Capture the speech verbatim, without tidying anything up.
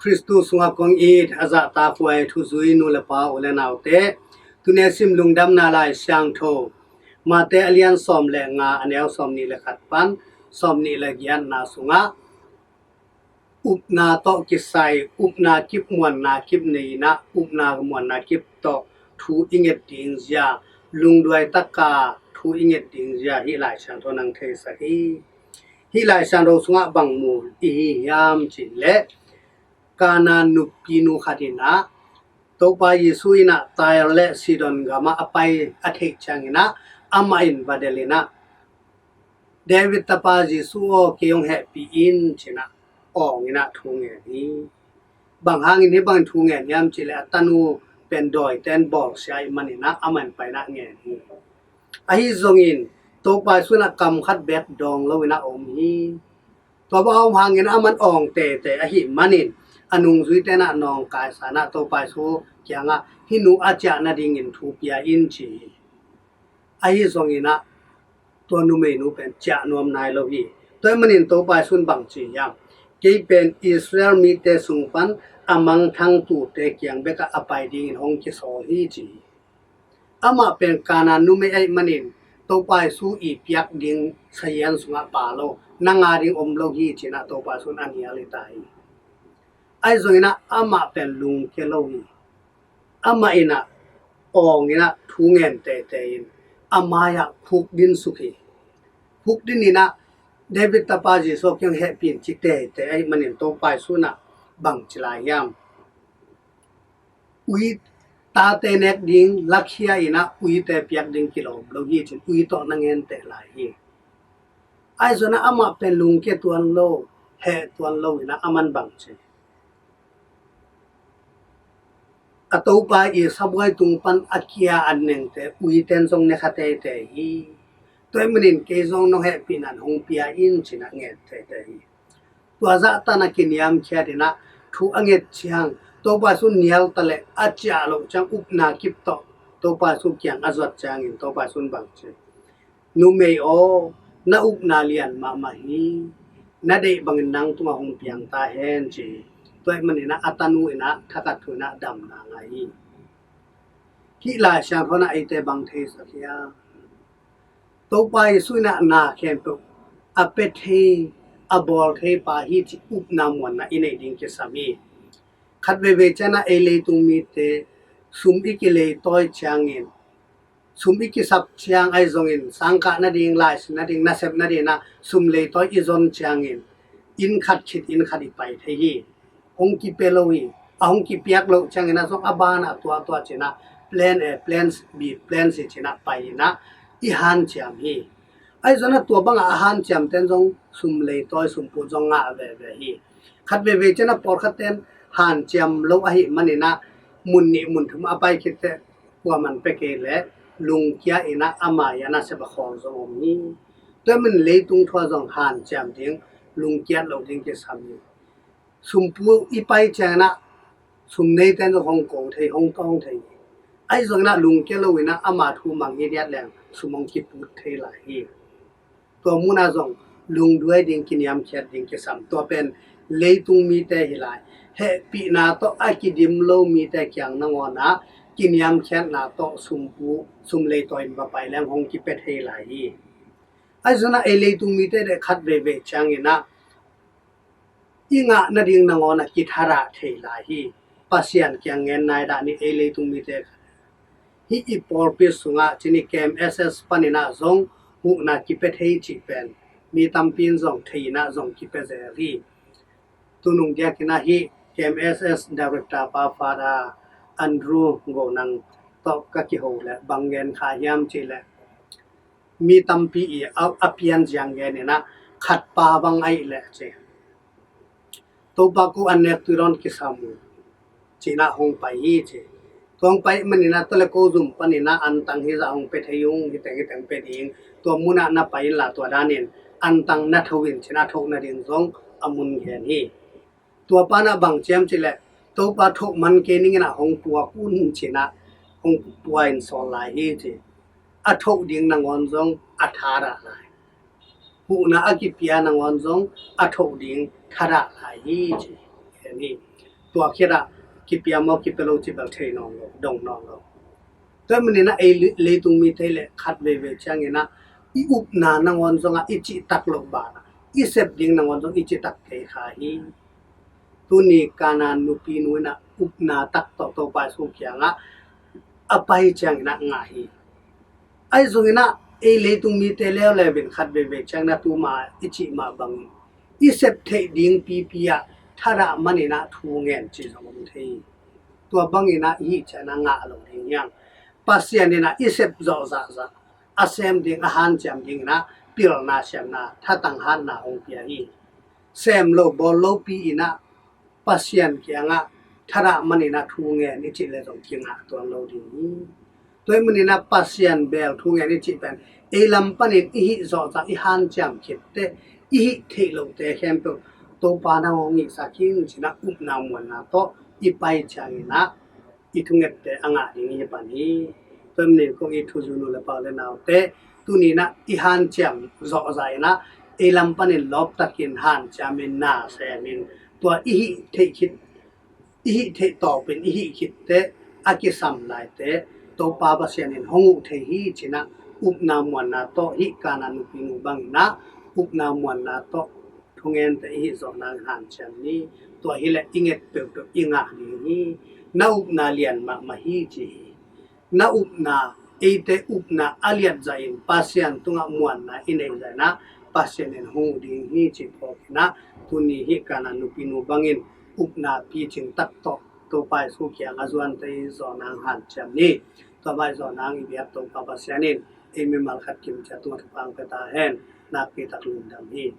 Khristu sungah kong it a zahtakhuai thuzui nu le pa u le naute, tuni a sim Lungdamna Lai Siangtho Mate a lian sawm le nga, a neu sawm nih le khat pan sawm nih le giatna sungah, upna tawh kisai, upna kip muanna kip nei inah, upna muanna kip tawh thu i nget ding zia, lungduai taka thu i nget ding zia hih Lai Siangtho nang theisak hi. Hih Lai Siangtho sungah bang mu i hi hiam cih leh, Kanaan nupi nu khat inah Topa Jesu inah Tyre le Sidon gamah a pai a theih ciang inah, amah in va del inah, "David tapa Jesu aw, kei hong hehpih in," ci inah awng inah thu ngen hi. Bang hangin hih bangin thu ngen hiam cih leh, a tanu pen dawiten bawlsia ih man inah amah in pai inah ngen hi. Ahi zongin Topa Jesu inah kam khat bek dawng lo inah om hi. Tua bang a om hangin aman awng tete ahih manin, a nungzuite inah nawngkaisa inah Topa Jesu kiangah, "Hih nu a ciah nadingin thu pia in," ci hi. Ahi zongin ah tua numeinu pen ciah nuam nai lo hi. Tua ahih manin Topa Jesu in bang ci hiam? "Kei pen Israel mite sung pan a mangthang tute kiang bekah a pai dingin hong kisawl hi," ci hi. Amah pen Kanaan numei ahih manin Topa Jesu i piak ding sazian sungah pha lo, nang a ding om lo hi ci inah Topa Jesu in a nial hi ta hi. Ahi zongin ah amah pen lungkia lo hi. Amah inah awng inah thu ngen tete in a mai-ah khukdin suk hi. Khukdin inah, "David tapa Jesu aw, kei hong hehpih in," ci tete ahih manin Topa Jesu inah bang ci lai hiam? Ui, tate nek ding lakhia inah uite piak ding kilawm lo hi ci-in ui tawh na ngen teh lai hi. Ahi zongin ah amah pen lungkia tuan lo, heh tuan lo inah aman bang ci? "A topa i sabuai tung pan a kia an nengte uiten zong ne kha teitei hi. Tua ahih manin kei zong nong hehpihna in hong pia in," ci inah ngen teitei hi. Tua zahtan a kiniamkhiat inah thu a nget ciang, Topa Jesu nial ta leh a ciah loh ciang upna kip tawh Topa Jesu kiang a zuat ciangin Topa Jesu in bang ci? "Numei aw, na upna lian mahmah hi. Na deih bangin nang tungah hong piang ta hen," ci hi. Tua ahih manin ah a tanu inah thakhat thu inah damna ngah hi. Hih Lai Siangtho inah eite bang theisak hiam? Topa Jesu inah na khempeuh a pia thei, a bawl thei pa hi cih upna muanna i neih ding kisam hi. Khat veivei ciang ah ei leitung mite sum i kileitawi ciangin, sum i kisap ciang ahi zongin, sangkah nading, laisin nading, nasep nading ah sum leitawi i zon ciangin, inn khat khit inn khat i pai thei hi. Hong kipia lo hi. A hong kipiak loh ciangin ah zong a banah tuahtuah ci inah plan A, plan B, plan C ci inah pai inah i hanciam hi. Ahi zongin ah tua bangah a hanciamten zong sum leitawi, sum put zong ngah veve hi. Khat veivei ciang ah pawlkhatten hanciam lo ahih manin ah mun nih mun thum a pai khit teh kuaman pia kei leh lungkia inah a mai-ah nasep a khawl zong om hi. Tua ahih manin leitung thu ah zong hanciam ding, lungkiat loh ding kisam hi. Sum put i pai ciangin ah sum neiten zong hong ko thei, hong tawng thei hi. Ahi zongin ah lungkia lo inah ama thu mang hi diat leng sum hong kiput thei lai hi. Tua munah zong lungduai ding, kiniamkhiat ding kisam. Tua pen leitung mite hi lai. Hehpihna tawh a kidim lo mite kiang nangawn ah kiniamkhiatna tawh sum put, sum leitawi in va pai leng hong kipia thei lai hi. Ahi zongin ah ei leitung mite le khat veivei ciangin ah i ngah nading nangawn ah kithadah thei lai hi. Pasian kiang ngen nai dah ni ei leitung mite. Hih i pawlpi sungah ci ni, K M S S panin ah zong huhna kipia thei cih pen mi tampi in zong thei inah zong kipia zel hi. Tunung diakin ah hih K M S S Director pa Father Andrew Go Nang tawh ka kiho leh bang gen kha hiam cih leh, mi tampi i a, a pian ziang gen inah khat pa bang ahih leh ci, "Topa, ko an nek tui dawn kisam uh," ci inah hong pai hi ci. Tua hong pai manin ah tua le ko zum panin ah antang hizah hong pia thei ung, hiteng hiteng pia ding. Tua munah na pai inla tua danin antang na tho in ci inah a thoh nading zong a mun gen hi. Tua pa inah bang ci hiam cih leh, "Topa, thoh man kei ning inah hong puak un," ci inah hong pua in sawl lai hi ci. A thoh ding nangawn zong a thadah lai. Huhna a kipia nangawn zong a thoh ding thadah lai hi ci. Hi. tua khiatah kipia maw kipia lo ci bel thei nawn lo, dong nawn lo. Tua maninah ei leitung mite le khat veivei cianginah i upna nangawn zongah i cihtak loh banah i sep ding nangawn zong i cihtak kei kha hi. Tuni Kanaan nupi nu inah upna tak tawh Topa Jesu kiangah a pai cianginah ngah hi. Ahi zonginah ei leitung mite leuleu in khat veivei cianginah tuma i cih mah bangin i sep theih ding pipi ah thadah maninah thu ngen ci zong om thei hi. Tua banginah i hih cianah ngah lo ding hiang. Pasian inah i sep zawh zahzah a sem ding a hanciam dinginah pilna siamna thatang hatna hong pia hi. Sem lo bawl lopi inah Pasian kiangah thadah maninah thu ngen i cih le zong kingah tuan lo ding hi. Tua hi maninah Pasian bel thu ngen i cih pen ei lam panin i hih zawhzah i hanciam khitte i hih theih lohte khempeuh Topa nang hong hihsak hi cinah upna muanna tawh i pai cianginah i thungette a ngah ding hi pan hi. Tua hi manin kong i thuzu nu le pa le naute tuninah i hanciam zawhzah inah ei lam panin lawptakin hanciamin na semin tua i hih theih khit i hih theih tawpin i hih khitte a kisam laite Topa Pasian in hong uh thei hi cinah upna muanna tawh hih Kanaan nupi nu banginah upna muanna tawh thungente i hih zawh nang hanciam ni. Tua hileh i nget peuhpeuh i ngah ding hi. Na upna lian mahmah hi ci hi. Na upna eite upna a liat zahin Pasian tungah muanna i neih zahinah Pasian in hong uh ding hi ci phawkinah tuni hih Kanaan nupi nu bangin upna picing tak tawh Topa Jesu kiang a zuante i zawh nang hanciam ni. Tua mah i zawh nang i biak Topa Pasian in ei mimal khat kim ciat tungah thupha hong pia ta hen. Nakpi tak lungdam hi.